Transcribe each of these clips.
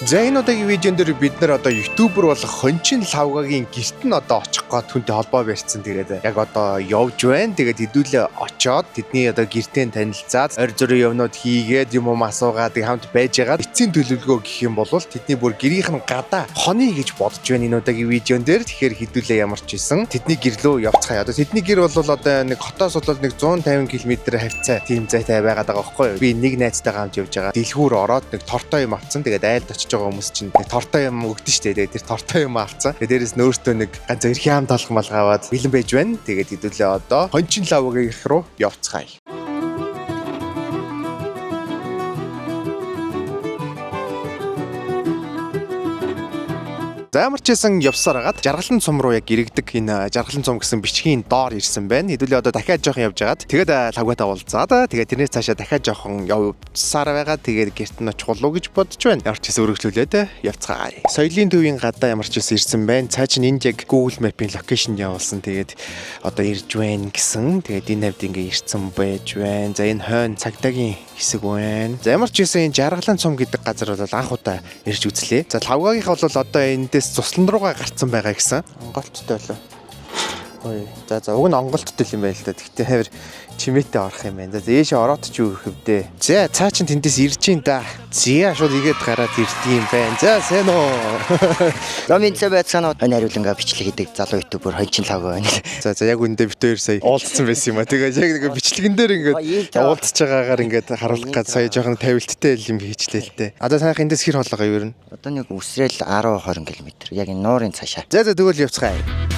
За, энэ удаагийн видеон дээр бид нар одоо YouTuber болох Хончин Лхавгагийн гэрт нь одоо очих гээд түүнтэй холбоо барьсан. Тэгээд яг одоо явж байна. Тэгээд хэдүүлээ очоод тэдний одоо гэртээ танилцаад, ойр зөрөө явнууд хийгээд, юм юм асуугаад хамт байж байгаа. Эцсийн төлөвлөгөө гэх юм бол тэдний бүр гэрийнх нь гадаа хоны гэж бодож байна энэ удаагийн видеон дээр. Тэгэхээр хэдүүлээ ямар ч исэн тэдний гэр лүү явцгаая. Одоо тэдний гэр бол одоо нэг хотоос бол нэг 150 км хавцаа тийм зайтай байгаад байгаа байхгүй юу? Би нэг найзтайгаа хамт явж байгаа. Дэлгүүр ороод нэг тортой юм авцсан. Тэгээд айлд очиж байгаа хүмүүс чинь нэг тортой юм өгдөн штэ. Тэгээд тэр тортой юм авцсан. Тэгээд дээрэс нь өөртөө нэг ганц эрхийн ам талах малгай аваад бэлэн байж байна. Тэгээд хэдүүлээ одоо Хончин Лхавгагийн руу явцгаая. За, ямар ч байсан явсаар агаад Жаргалан цум руу яг ирэгдэг энэ Жаргалан цум гэсэн бичгийн доор ирсэн байна. Хэдүүлээ одоо дахиад жоохон явж агаад, тэгээд Лхавгатай уулзаад, тэгээд тэрнээс цаашаа дахиад жоохон явсаар байгаа. Тэгээд гэрт нь очих болов уу гэж бодож байна. Ямар ч байсан өргөжлүүлээд явцгаая. Соёлын төвийн гадаа ямар ч байсан ирсэн байна. Цаа чинь энд яг Google Map-ийн location явуулсан. Тэгээд одоо ирж байна гэсэн. Тэгээд энэ хавьд ингээ ирсэн байж байна. За, энэ хойно цагдаагийн хэсэг байна. За, ямар ч байсан энэ Жаргалан цум гэдэг газар бол анх удаа ирж үзлээ. За, Лхавгаагийнх бол одоо эндээс цуслан руугаа гарцсан байгаа гэсэн. Онголттой болоо. Ой. За, уг нь онголттой юм байна л да. Тэгтээ хавар чимээтэй орох юм байна. За, ээшээ ороод ч юу гэх вдэ. За, цаа чин тэндээс ирж ин да. За, шууд игээд гараад ирд юм байна. За, сайн уу. Номын цай байцгаана уу? Хариулангаа бичлэг хийдэг залуу YouTuber Хончин Лхавга байна. За, яг үндэ бид хоёр сая уулзсан байсан юм а. Тэгээ яг нэг бичлэгэн дээр ингээд уулзж байгаагаар ингээд харуулах гад сая жоохон тавилттай юм хийчлээ л дээ. Одоо танах эндээс хэр холоогоо ер нь? Одоо нэг үсрээл 10 20 км. Яг энэ нуурын цаашаа. За, тэгвэл явцгаая.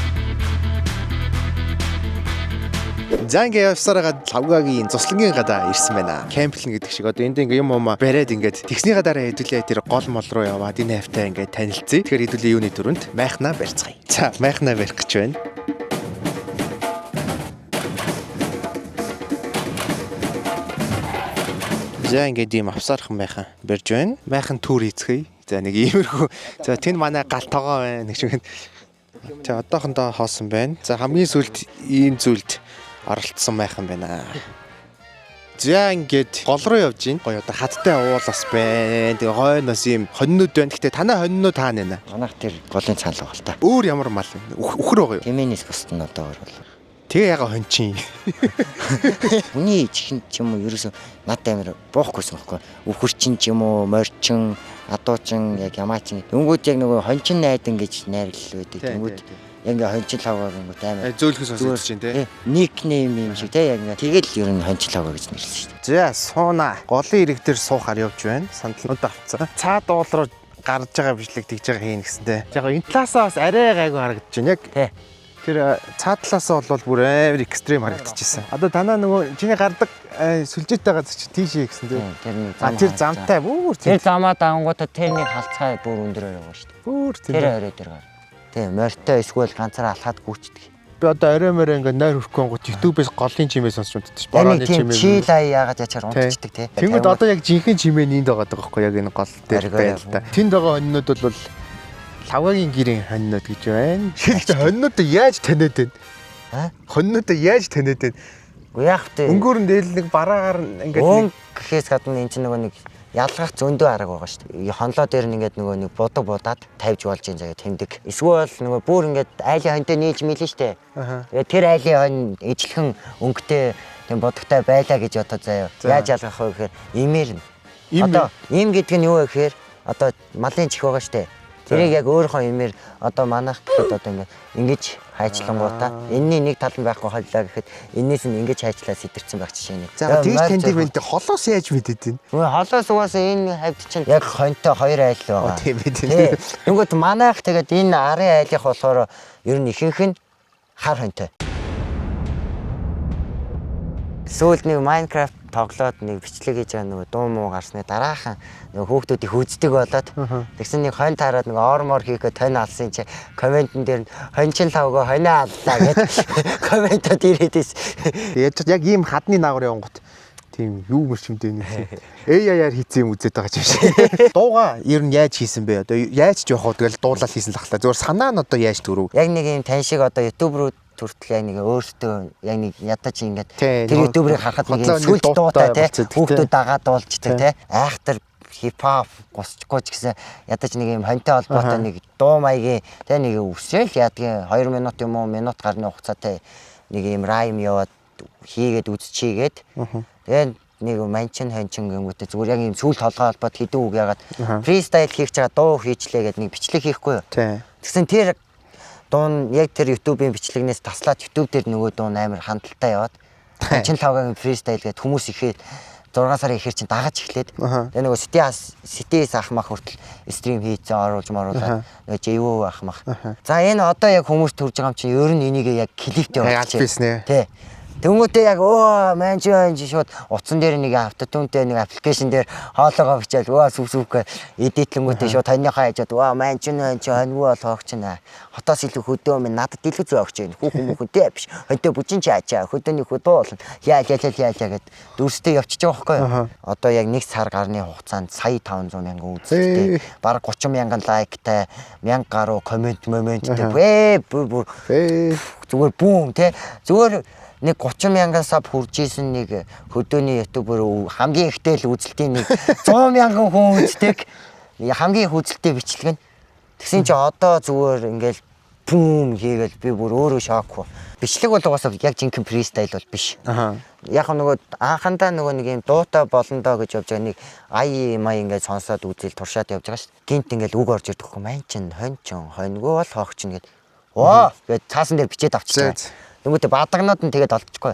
За, ингээ явсараа Лхавгагийн цуслангийн гадаа ирсэн байна. Camp лэн гэдэг шиг одоо энд ингээ юм юм бариад, ингээд тэгснийхаа дараа хэдүүлээ тэр гол мол руу яваад энэ хавьтаа ингээ танилцъя. Тэгэхээр хэдүүлээ юуны түрүүнд майхнаа барьцгаая. За, майхнаа барих гэж байна. За, ингээд ийм авсаархан майхан барьж байна. Майхан түр хийцгээе. За, нэг иймэрхүү. За, тэнд манай гал тогоо байна нэг шиг. За, одоохондоо хоосон байна. За, хамгийн сүүлд ийм зүйлд оролцсон майхан байна. За, ингээд гол руу явж байна. Гоё одоо хаттай уул бас байна. Тэгээ хойно бас ийм хонинууд байна. Гэтэ танай хонинууд хаана байна? Манайх тэр голын цаана л байгаа л та. Өөр ямар мал вэ? Үхэр байгаа юу? Тэмээнээс бусд нь одоо өөр бол. Тэгээ яга хончин. Хүний чихэнд ч юм уу ерөөсөө надад амар буухгүйсэн байхгүй. Үхэрчин ч юм уу, морчин, адуучин, яг ямаачин. Дөнгүүд яг нөгөө хончин найдан гэж найрлал байдаг. Дөнгүүд яг ингээ Хончин Лхавгаар өнгөт амар Зөөлхөн сонсогдож байна те. Nickname юм шиг те, яг ингээ тэгэл ер нь Хончин Лхавга гэж нэрлсэн шүү дээ. За, сууна. Голын ирэг дээр суухаар явж байна. Сандлууд авцсан. Цаад уул руу гарч байгаа бичлэг тэгж байгаа хийн гэсэн те. Яг энэ талаасаа бас арай гайгүй харагдаж байна. Яг Тий. тэр цаад талаасаа бол бүр амар extreme харагдчихсан. Одоо танаа нөгөө чиний гардаг сүлжээтэй газар чи тийшээ гэсэн те. Тэр нэг А, тэр замтай бүр Тэр замаа дангуудаа тэр нэг халцгай бүр өндөрөөр байгаа шүү дээ. бүр Тэр орой дээр гар. Тий, морьтой эсвэл ганцаараа алхаад гүйчдэг. Би одоо орой морой ингээ нойр хүрхгүй гот YouTube-ээс голын чимээ сонсч унтдаг ш. Яг нэг Борооны тийм чимээ. Chill ая яагаад ячаар унтчихдаг тий. Тэнгүүд одоо яг жинхэнэ чимээ энд байгаа байхгүй яг энэ гол дээр Оргиор байна л та. Тэнд байгаа хонинууд бол Лхавгагийн гэрийн хонинууд гэж байна. Тэгэхдээ хонинуудаа яаж таниад байна? Аа? Хонинуудаа яаж таниад байна? Уу яах вэ? Өнгөөр нь дээл нэг бараагаар ингээд нэг Өнгө гэхээс гадна энэ чинь нөгөө нэг ялгах зөндөө арга байгаа шүү дээ. Хонлоо дээр нь ингээд нөгөө нэг будаг будаад тавьж болж юм заяа тэмдэг. Эсвэл нөгөө бүр ингээд айлын хонтой нийлж мэлэн шүү дээ. Аха. Тэгээд тэр айлын хон ижилхэн өнгөтэй тийм будагтай байлаа гэж одоо заяа. За. Яаж ялгах вэ гэхээр имээр нь. Им Одоо им гэдэг нь юу вэ гэхээр одоо малын чих байгаа шүү дээ. Тэрийг яг өөрийнхөө имээр одоо манайх гэхэд одоо ингээд ингэж хайчлангуудаа энэний нэг тал нь байхгүй холлоо гэхэд энээс нь ингэж хайчлаа сэтэрсэн байх жишээ нэг. За, тэгж танд юм байна. Холоос яаж мэдээд байна? Үгүй, холоос угаасаа энэ хавьд чинь яг хонтой хоёр айл байгаа. Оо, тийм ээ, тийм Тий. Тэнгүүт манайх тэгээд энэ арын айлынх болохоор ер нь ихэнх нь хар хонтой. Сүүлд нэг Minecraft тоглоод нэг бичлэг хийж байгаа нөгөө дуу муу гарсны дараахан нөгөө хүүхдүүд их үздэг болоод тэгсэн нэг хонь таарад нэг ормор хийхэд тонь алсан чи comment эн дээр хончин Лхавгаа хонио аллаа гэд comment од ирээд ирсэн. Тэгээд яг ийм хадны наагур явангут тийм юу мөрчмдээ нэг тийм AI-аар хийсэн юм үзээд байгаа юм шиг. Дууга ер нь яаж хийсэн бэ? Одоо яаж ч явах вэ? Тэгэл дуулал хийсэн л ахлаа. Зүгээр санаа нь одоо яаж төрөв? Яг нэг юм тань шиг одоо YouTuber үүд хүртэл яг нэг өөртөө яг нэг ядаж ингээд Тий, тэр нөгөө YouTuber ыг харахад нэг юм хотлоо нэг сүлд дуутай дуутай тий болцоод, тий. хүүхдүүд дагаад дуулждаг тий айхтар хипхоп гусчихгүй ч гэсэн ядаж нэг юм хонтой холбоотой нэг дуу маягийн тэ нэг үсэл яадгийн 2 минут юм уу минут гарны хугацаатай нэг юм rhyme яваад хийгээд үзчихийгээд тэгээд нэг манчин хончин гингүүтээ зүгээр яг юм сүүл толгой холбоод хэдэн үг яагаад freestyle хийх чага дуу хийчлээ гэд нэг бичлэг хийхгүй юу. Тэгсэн тэр дуу нь яг тэр YouTube-ийн бичлэгнээс таслаад YouTube дээр нөгөө дуу нь амар хандлтаа яваад Чин лавгагийн freestyle гэдэг хүмүүс ихэд 6 сарын ихээр чинь дагаж эхлээд тэгээ нөгөө City-с ах мах хүртэл stream хийцэн оруулж маруулаад нөгөө JO ах мах. За энэ одоо яг хүмүүс төрж байгаа юм чинь ер нь энийг яг клиптэй болчих. Тий. Тэнгүүтээ яг өө ман чи энэ шууд утсан дээр нэг autotune-тэй нэг application дээр хоолоогоо бичээл өө сүв сүв гэ edit лэнгүүтээ шууд тonyхоо хажууд өө ман чи энэ чи хоньгүй болгоогч нэ. Хотоос илүү хөдөө минь надад илүү зөөгч юм. Хүүхэн мөхөнтэй биш. Хөнтэй бүжин чи ачаа. Хөдөөний хөдөө болно. Яа яа яа яа гэд дүрстэй явчихж байгаа байхгүй юу? Одоо яг 1 сар гарны хугацаанд сая 500 мянган үзэлттэй, бараг 30 мянган like тай, 1000 гаруй comment моменттэй. Бэ бүр зүгээр boom те. Зүгээр нэг 30 мянган sub хүрж исэн нэг хөдөөний YouTuber хамгийн ихтэй л үзэлтийн нэг 100 мянган хүн үздэг. Хамгийн их үзэлттэй бичлэг нь. Тэгсэн чи одоо зүгээр ингээл boom хийгээл би бүр өөрөө шок. Бичлэг бол угаасаа яг жинхэнэ freestyle бол биш. Яг нөгөө анхандаа нөгөө нэг юм дуутай болно доо гэж явж байгаа нэг ай май ингээд сонсоод үзэл туршаад явж байгаа шүү дээ. Гинт ингээл үг орж ирдэг хөө мань чин хонь чин хоньгоо бол хоогч чин гэд. Оо гэд цаасан дээр бичээд авчихсан. Тэнгүүтээ бадагнууд нь тэгээд олдчихгүй.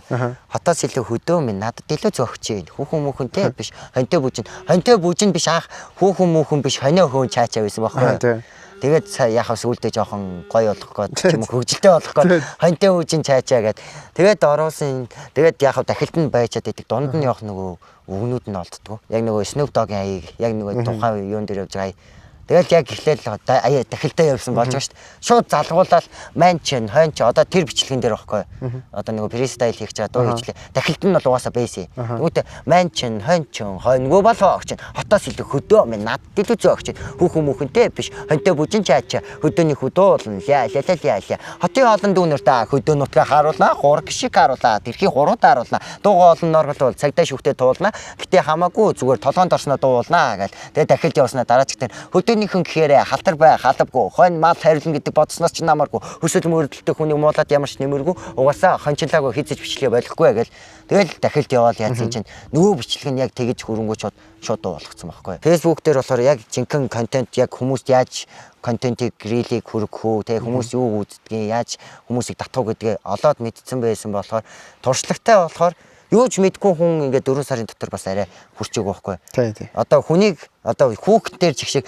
Хотоос илүү хөдөө минь надад илүү зөөгч юм. Хүүхэн мөхөнтэй биш. Хонтой бүжин. Хонтой бүжин биш анх хүүхэн мөхөн биш хонио хөөн чаачаа байсан байхгүй. Тэгээд яхав сүулдэ жоохон гоё болох гээд ч юм уу хөгжилтэй болох гээд хонтой бүжин чаачаа гэд. Тэгээд оруулсан. Тэгээд яхав дахилт нь байчаад идэг. Дунд нь явах нөгөө өвгнүүд нь олддгоо. Яг нөгөө Snoop Dogg-ийн аяыг яг нөгөө тухайн юун дээр явж байгаа ая. Тэгэл яг эхлээл аяа дахилтаа явсан болж байгаа шүү дээ. Шууд залгуулаад мань чин хойн чи одоо тэр бичлэгэн дээр байхгүй. Одоо нөгөө freestyle хийх чаа дуу хийчлээ. Дахилт нь бол угаасаа байсан. Тэгвэл мань чин хойн чин хойнгүй болоо огч. Хотоос илүү хөдөө минь надад илүү зөөгч. Хүүхэн мөхөнтэй биш. Хонтой бүжин чаачаа хөдөөний хөдөө болно. Ля ля ля ля ля. Хотын олон дүүнер та хөдөө нутгаа харуулна. Хураг шиг харуулна. Тэрхий хурууд харуулна. Дуугаа олон норгол бол цагдаа шүхтэй туулна. Гэтэ хамаагүй зүгээр толгоонд орсноо дуулнаа гэл. Тэгээ дахилт явснаа дараач тэр хөдөөнийхэн гэхээр халтар бай халавгүй хонь мал хариулна гэдэг бодсноос ч намааргүй хөсөл мөрөдөлтөй хүнийг муулаад ямар ч нэмэргүй угаасаа хончлаагүй хийцэж бичлэгээ болохгүй гэл. Тэгэл дахилт яваал яатсан чинь нөгөө бичлэг нь яг тэгэж хөрөнгөө шууд дуу болгоцсон байхгүй. Facebook дээр болохоор яг жинхэнэ контент яг хүмүүст яаж контентыг reel ийг хүргэх үү те хүмүүс юу үздгийг яаж хүмүүсийг татах уу гэдгээ олоод мэдсэн байсан болохоор туршлагатай болохоор юу ч мэдгүй хүн ингээд 4 сарын дотор бас арай хүрч байгаа байхгүй. Одоо хүнийг одоо хүүхэд дээр чиг шиг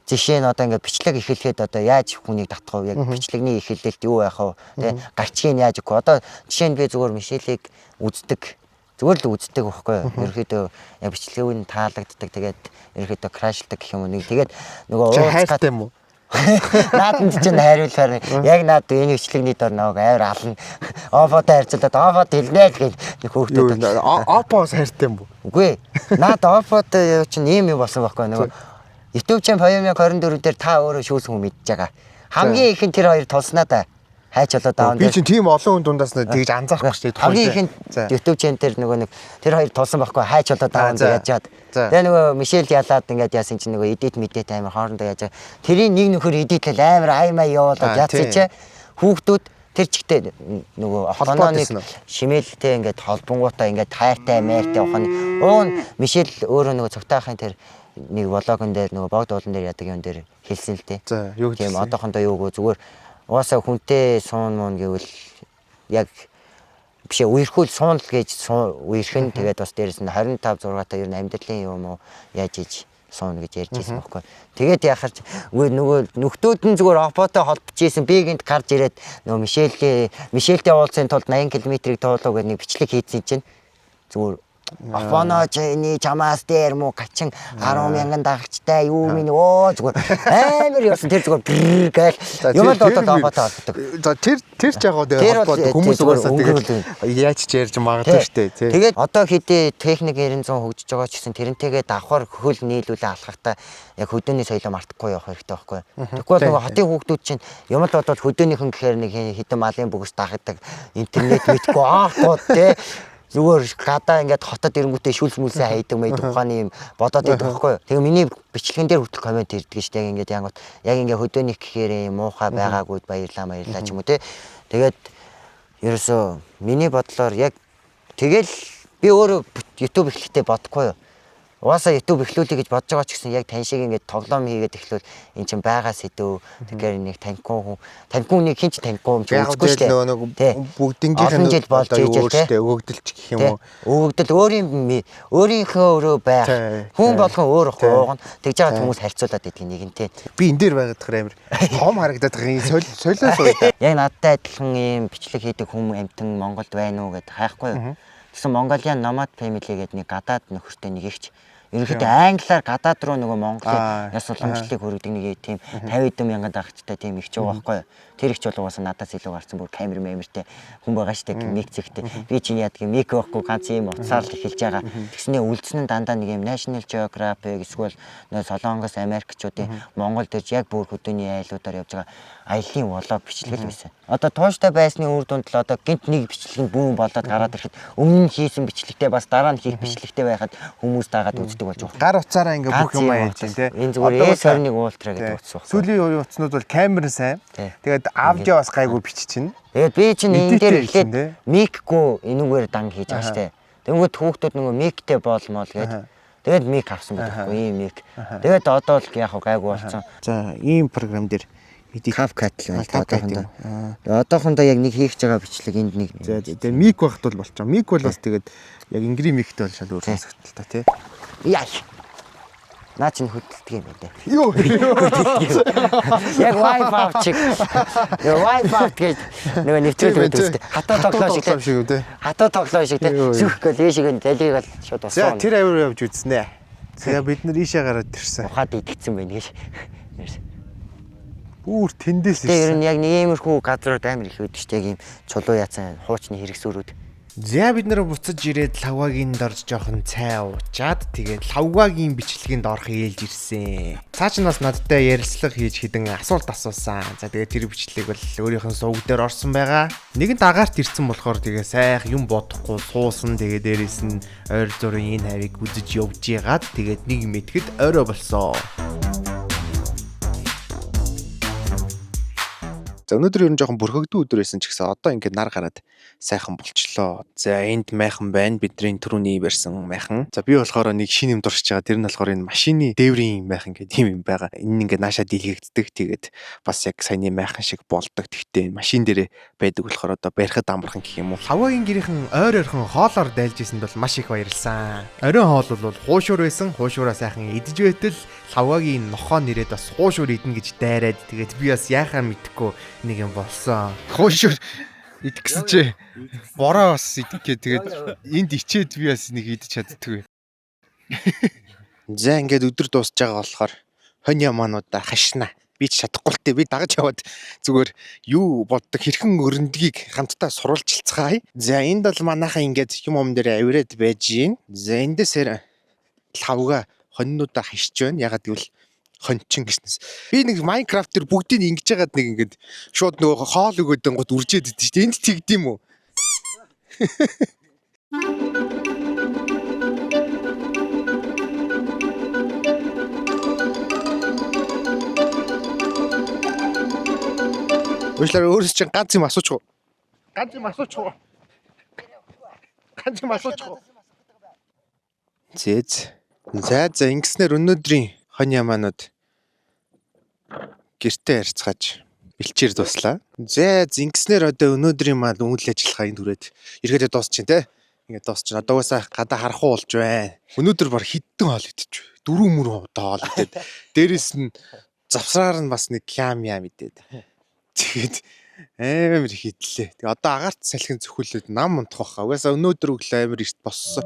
жишээ нь одоо ингээд бичлэг эхлэхэд одоо яаж хүнийг татах вэ? Яг бичлэгний эхлэлд юу байх вэ? Тэ гарчгийг яаж өгөх вэ? Одоо жишээ нь би зүгээр Мишелийг үздэг. Зүгээр л үздэг байхгүй юу? Ерөнхийдөө яг бичлэгийг нь таалагддаг. Тэгээд ерөнхийдөө crush лдаг гэх юм уу нэг. Тэгээд нөгөө ууцгаад юм уу? Нааданд чинь хариулахаар яг наад энэ бичлэгний дор нөгөө амар ална. Офотой харьцуулаад офот хэлнэ л гэж нэг хөөхдөд. Опоос хайртай юм уу? Үгүй. Наад офотой чинь ийм юм болсон байхгүй нөгөө YouTube чинь 2024 дээр та өөрөө шүүсэн хүн мэдж байгаа. Хамгийн ихэн тэр хоёр тулснаа да. Хайч болоо даун. Би чинь тийм олон хүн дундаас тэгж анзаарахгүй шүү дээ. Хамгийн ихэн YouTube чинь тэр нөгөө нэг тэр хоёр тулсан байхгүй хайч болоо даун дээр яаж яад. Тэгээ нөгөө Мишель ялаад ингээд яасан чинь нөгөө edit мэдээд амар хоорондоо яаж. Тэрийн нэг нөхөр edit л амар аймаа явуулаад яатсан чи хүүхдүүд тэр чигтээ нөгөө холбооны шимээлтэй ингээд холбонгуудаа ингээд хайртай майртай ухааны. Уг нь Мишель өөрөө нөгөө цогтаахын тэр нэг влогон дээр нөгөө богд уулан дээр яадаг юм дээр хэлсэн л дээ. За юу гэж тийм одоохондоо юугүй зүгээр угаасаа хүнтэй суун мун гэвэл яг бишээ үерхүүл суун л гэж үерхэн тэгээд бас дээрэс нь 25 6 та ер нь амьдралын юм уу яаж хийж суун гэж ярьж ирсэн байхгүй. Тэгээд яхаар үгүй нөгөө нөхдүүд нь зүгээр опотой холбож исэн би гинт гарч ирээд нөгөө Мишельтэй уулзсан тулд 80 км-ийг туулуу гэдэг нэг бичлэг хийсэн чинь зүгээр Опоно чэний чамаас дээр мó гачин 10 мянган дагагчтай юу минь өө зүгээр амар явсан тэр зүгээр гээл юм л бодоод опотой холбодог. За тэр ч яг холбоод хүмүүс угаасаа тэгээд яаж ч ярьж магадгүй шүү дээ тий. Тэгээд одоо хэдий техник 900 хөгжиж байгаа ч гэсэн тэрнтэйгээ давхар хөл нийлүүлээ алхахтаа яг хөдөөний соёлоо мартахгүй явах хэрэгтэй байхгүй. Тэгэхгүй бол нөгөө хотын хүүхдүүд чинь юм л бодвол хөдөөнийхэн гэхээр нэг хэдэн малын бөгс дагдаг интернет мэдгүй аахтууд тий. Зүгээр гадаа ингээд хотод ирэнгүүтээ шүлс мүлсээ хайдаг мэйдэг ухааны юм бодоод байдаг байхгүй юу. Тэгээ миний бичлэгэн дээр хүртэл комент ирдэг шүү дээ. Яг ингээд янгот яг ингээд хөдөөнийх гэхээр юм муухай байгаагүйд баярлаа баярлаа ч юм уу те. Тэгээд ерөөсөө миний бодлоор яг тэгэл би өөрөө YouTube эхлэхдээ бодохгүй юу. Угаасаа YouTube эхлүүлэе гэж бодож байгаа ч гэсэн яг тань шиг ингээд тоглоом хийгээд эхлүүл эн чинь байгаа сэдв. Тэгэхээр нэг танихгүй хүн, танихгүй нэг хин ч танихгүй юм чи үзэхгүй шүү дээ. Нэг бүгднгийнх нь жил болж ижил те. Өгөгдөлч гэх юм уу. Өгөгдөл өөрийн өөрийнхөө өөрөө байх. Хүн болгон өөр ихгүй уугна. Тэгж байгаа хүмүүс харьцуулаад идэх нэгэнтэй. Би энэ дээр байгаад тахаар амар том харагдаад байгаа юм солиос уу. Яг надтай адилхан ийм бичлэг хийдэг хүн амтан Монголд байна уу гэдээ хайхгүй юу. Тэгсэн Mongolian Nomad Family гэдэг нэг гадаад нөхөртэй нэг ихч ерөнхийдөө англиар гадаад руу нөгөө Монголын яс уламжлалыг хүргэдэг нэг тийм 50 хэдэн мянган дагагчтай тийм ихч байгаа байхгүй юу. Тэр ихч бол угаасаа надаас илүү гарсан бүр камер мэмэртэй хүн байгаа шүү дээ. Мик зэгтэй. Би чинь яадаг юм мик байхгүй ганц ийм утсаар л эхэлж байгаа. Тэгснээ үлдсэн нь дандаа нэг юм National Geographic эсвэл нөгөө Солонгос Америкчуудын Монгол дэрж яг бүр хөдөөний айлуудаар явж байгаа аялын влог бичлэг л байсан. Одоо тууштай байсны үр дүнд л одоо гинт нэг бичлэг нь бүүн болоод гараад ирэхэд өмнө нь хийсэн бичлэгтэй бас дараа нь хийх бичлэгтэй байхад хүмүүс дагаад үздэг болж байгаа. Гар утсаараа ингээ бүх юм яаж чинь тий. Энэ зүгээр S21 Ultra гэдэг утас байна. Сүүлийн үеийн утаснууд бол камер сайн. Тэгээд аудио бас гайгүй биччихнэ. Тэгээд би чинь энэ дээр эхлээд микгүй энүүгээр дан хийж байгаа штэ. Тэнгүүд хүүхдүүд нөгөө миктэй болмол гээд тэгээд мик авсан байдаг хгүй ийм мик. Тэгээд одоо л яг гайгүй болсон. За ийм програм дээр CapCut л байна. Одоохондоо. Одоохондоо яг нэг хийх байгаа бичлэг энд нэг. За тэгээ мик багт бол болчих. Мик бол бас тэгээд яг ингрийн миктэй бол шал өөр сонсогдол та тий. Яа. Наа чинь хөдөлдөг юм байна. Юу. Яг wipe out чиг. Wipe out гэж нөгөө нэвтрүүлэг өгдөг үстэй. Хатуу тоглоо шиг тий. Хатуу тоглоо шиг тий. Сүх гэл ийшээ нь талийг л шууд За болсон. тэр авир явж үзнэ. За бид нар ийшээ гараад ирсэн. Ухаад идэгцэн байна гэж. Бүр тэндээс Тэгээ ер ирсэн. нь яг нэг иймэрхүү газрууд амар их өгдөг шүү дээ. Яг ийм чулуу яцсан хуучны хэрэгсүүрүүд. За бид нэр буцаж ирээд лавгагийн дорж жоохон цай уучаад тэгээд лавгагийн бичлэгэнд орох ээлж ирсэн. Цаа чинь бас надтай ярилцлага хийж хэдэн асуулт асуусан. За тэгээд тэр бичлэг бол өөрийнх нь сувг дээр орсон байгаа. Нэгэнт агаарт ирсэн болохоор тэгээ сайх юм бодохгүй суусан. Тэгээд дээрээс нь ойр зургийн энэ хавийг үзэж явж ягаад тэгээд нэг мэтгэд орой болсон. За өнөөдөр ер нь жоохон бүрхэгдэн өдөр байсан ч гэсэн одоо ингээд нар гараад сайхан болчлоо. За энд майхан байна. Бидний түрүүний барьсан майхан. За би болохоор нэг шинэ юм туршиж байгаа. Тэр нь болохоор энэ машины дээврийн майхан гэдэг юм юм байгаа. Энэ нь ингээд наашаа дийлгэгддэг. Тэгээд бас яг саяны майхан шиг болдог. Тэгтээ машин дээрээ байдаг болохоор одоо барихад амархан гэх юм уу. Хаваагийн гэрийнхэн ойр ойрхон хоолоор дайлж ирсэнд бол маш их баярлсан. Оройн хоол бол хуушуур байсан. Хуушуураа сайхан идэж байтал лавгагийн нохоо нэрээд бас хуушуур идэнэ гэж дайраад тэгээд би бас яхаа мэдэхгүй нэг юм болсон. Хуушуур идэх гэсэн чи бороо бас идэх гээ тэгээд энд ичээд би бас нэг идэж чаддгүй. За ингээд өдөр дуусж байгаа болохоор хонь ямаануудаа хашна. Би ч чадахгүй л тээ. Би дагаж яваад зүгээр юу боддог хэрхэн өрөндгийг хамтдаа сурвалжилцгаая. За энд бол манайхаа ингээд юм юм дээр авираад байж гин. За эндээсээр лавга хоньнуудаа хашиж байна. Ягаад гэвэл хончин гэснээс. Би нэг Minecraft дээр бүгдийг ингэж яагаад нэг ингээд шууд нөгөө хоол өгөөд ангууд үржээд идэв шүү дээ. Энд тэгдэм үү? Уучлаарай өөрөөс чинь ганц юм асуучих уу? Ганц юм асуучих уу? Ганц юм асуучих уу? Зээз. За за ингэснээр өнөөдрийн хонь ямаанууд гэртээ харьцгааж бэлчээр дуслаа. За зингснээр одоо өнөөдрийн маань үйл ажиллагаа энд хүрээд эргээдээ дуусчин те. Ингээд дуусчин. Одоо угаасаа гадаа харахгүй болж байна. Өнөөдөр бар хідэн хоол идчих. 4 мөрөн удаа хоол идээд. Дээрээс нь завсраар нь бас нэг ям ям идээд. Тэгээд амар их идлээ. Тэгээ одоо агаарт салхин цөхөлөд нам унтах байхаа. Угаасаа өнөөдөр өглөө амар эрт боссон.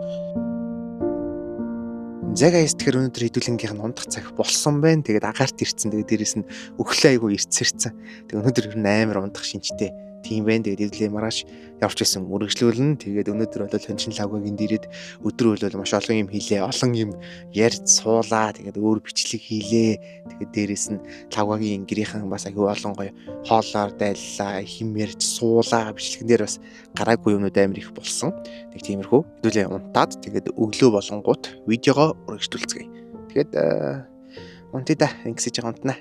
За guys тэгэхээр өнөөдөр хэдүүлэнгийнх нь унтах цаг болсон байна. Тэгээд агаарт ирцэн. Тэгээд дээрээс нь өглөө айгүй ирцэрсэн. Тэгээд өнөөдөр ер нь амар унтах шинжтэй Тийм байна. Тэгээд хэдүүлээ маргааш явж исэн үргэлжлүүлнэ. Тэгээд өнөөдөр бол Хончин лавгагийн дээрэд өдөр бол маш олон юм хийлээ. Олон юм ярьж суулаа. Тэгээд өөр бичлэг хийлээ. Тэгээд дээрэс нь лавгагийн гэрийнхэн бас айгүй олон гоё хоолоор дайллаа, хим ярьж суулаа. Бичлэгэн дээр бас гараагүй юмнууд амар их болсон. Нэг тиймэрхүү. Хэдүүлээ унтаад тэгээд өглөө болонгууд видеогоо үргэлжлүүлцгээе. Тэгээд унтъя да. Ингэсэж байгаа унтнаа.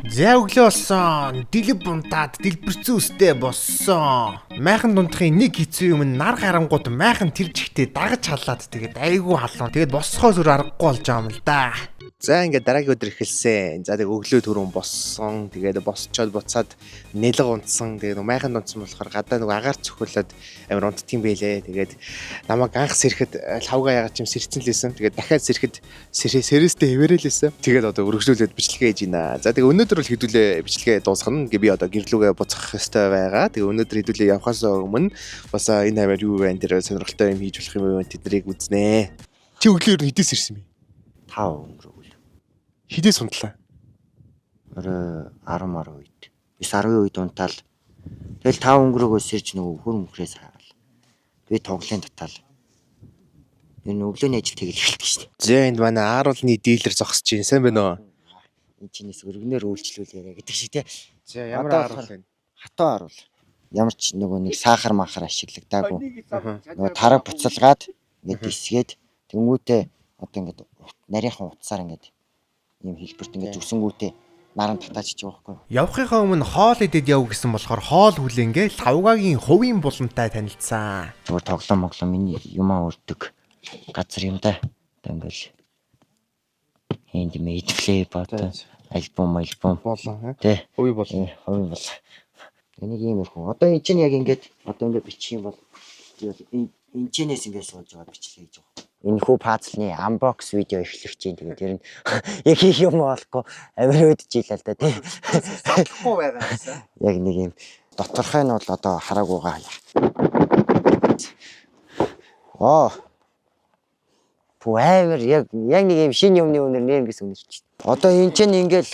За өглөө болсон. Дэлб унтаад дэлбэрцэн үстэй болсон. Майхан дундахын нэг хэцүү юм нь нар гарангууд майхан тэр жигтээ дагаж халаад тэгээд айгүй халуун. Тэгээд босхоос өөр аргагүй болж байгаа юм л да. За ингээд дараагийн өдөр эхэлсэн. За тэг өглөө түрүүн боссон. Тэгээд босчоод буцаад нэлэг унтсан. Тэгээд майхан дунтсан болохоор гадаа нөгөө агаар цохиулаад амар унтдсан байлээ. Тэгээд намайг анх сэрэхэд лавга ягаад ч юм сэрцэн лээсэн. Тэгээд дахиад сэрэхэд сэрэстэй хэвээрэлээсэн. Тэгээд одоо өргөжлүүлээд бичлэгээ хийж байна. За тэгээд өнөөдөр бол хэдүүлээ бичлэгээ дуусгана. Ингээ би одоо гэрлүүгээ буцах ёстой байгаа. Тэгээд өнөөдөр хэдүүлээ явхаас өмнө бас энэ хаваар юу байна тэр сонирхолтой юм хийж болох юм байна тэднийг үзнэ. Чи өглөө ер нь хэдээс ирсэн бэ? 5 өнгөрөөл. Хэдээс унтлаа? Орой 10 мар үед. 9 10 үед унтаал. Тэгэл 5 өнгөрөөгөө сэрж нөгөө хөр мөхрээс хагаал. Би тоглын татаал. Ер нь өглөөний ажил тэгэл эхэлдэг шүү дээ. За энд манай ааруулны дилер зогсож байна. Сайн байна уу? Энэ чинээс өргөнөөр үйлчлүүлээрэ гэдэг шиг те. За ямар ааруул вэ? Хатуу аруул. Ямар ч нөгөө нэг сахар махар ашиглагдаагүй. Нөгөө тараг буцалгаад ингээд дисгээд тэнгүүтээ одоо ингээд нарийнхан утсаар ингээд ийм хэлбэрт ингээд зүсэнгүүтээ наран татаач хийж байгаа байхгүй юу? Явахынхаа өмнө хоол идээд яв гэсэн болохоор хоол хүлэнгээ лавгагийн хувийн булантай танилцсан. Зүгээр тоглоом моглоом миний юмаа өрдөг газар юм да. Одоо ингээл handmade play бод альбом альбом Болон тий хувийн булан. Хувийн бол. Энийг иймэрхүү. Одоо эн чинь яг ингээд одоо ингээд бичих юм бол би бол энэ чинээс ингээд сууж байгаа бичлэг хийж байгаа. Энэхүү пазлны unbox видео эхлэх чинь тэгээд тэр нь яг хийх юм болохгүй амар өөдөж ийлээ л да тий. Салахгүй байгаа гэсэн. Яг нэг юм доторхой нь бол одоо хараагүйгаа. Оо. Пүү амар яг яг нэг юм шинэ юмны үнэр нэр гэсэн үнэр чинь. Одоо эн чинь ингээл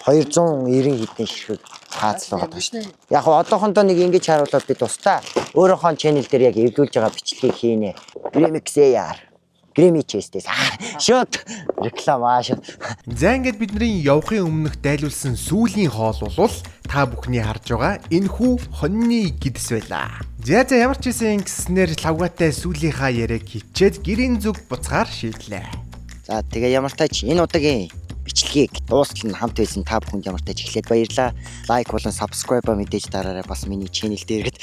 290 хэдэн ширхэг пазл байгаа даа шүү дээ. Яг одоохондоо нэг ингэж харуулаад би тусдаа өөрийнхөө channel дээр яг эвлүүлж байгаа бичлэгийг хийнэ. Remix AR. Grammy Chest-ээс шууд реклам аа шууд. За ингээд бидний явахын өмнөх дайлуулсан сүүлийн хоол бол та бүхний харж байгаа энэхүү хоньны гидс байлаа. За за ямар ч байсан ингэснээр лавгатай сүүлийнхаа яриаг хичээд гэрийн зүг буцгаар шийдлээ. За тэгээ ямар тач энэ удаагийн бичлэгийг дуустал нь хамт байсан та бүхэнд ямар тач эхлээд баярлаа. Лайк болон subscribe мэдээж дараарай. Бас миний channel дээр гээд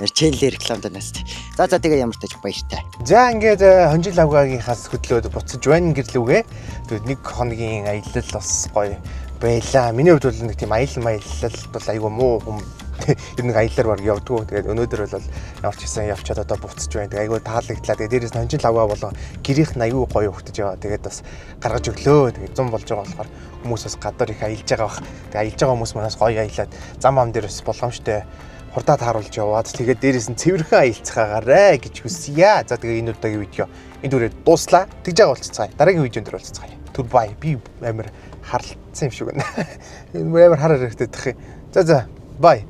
channel рекламд нас. За за тэгээ ямар тач баяртай. За ингээд хонжил лавгаагийнхаас хөдлөөд буцаж байна гэрлүүгээ. Тэгээд нэг хоногийн аялал бас гоё байлаа. Миний хувьд бол нэг тийм аялал маялал бол айгүй муу хүм ер нь нэг аяллаар баг явдггүй. Тэгээд өнөөдөр бол ямар ч гэсэн явчаад одоо буцаж байна. Тэгээд айгүй таалагдлаа. Тэгээд дээрээс нь хонжил лавгаа болон гэрийнх нь айгүй гоё өгтөж яваа. Тэгээд бас гаргаж өглөө. Тэгээд зам болж байгаа болохоор хүмүүс бас гадуур их аялж байгаа бах. Тэгээд аялж байгаа хүмүүс манаас гоё аялаад зам ам дээр бас болгоомжтой хурдаа тааруулж яваад тэгээд дээрээс нь цэвэрхэн аялцгаагаарэ гэж хүсье. За тэгээ энэ удаагийн видео энэ түрээ дууслаа. Тэгж байгаа уулзцгаая. Дараагийн видеон дээр уулзцгаая. Түр бай. Би амар харлцсан юм шиг байна. Энэ амар хар хэрэгтэй дэх юм. За за. Бай.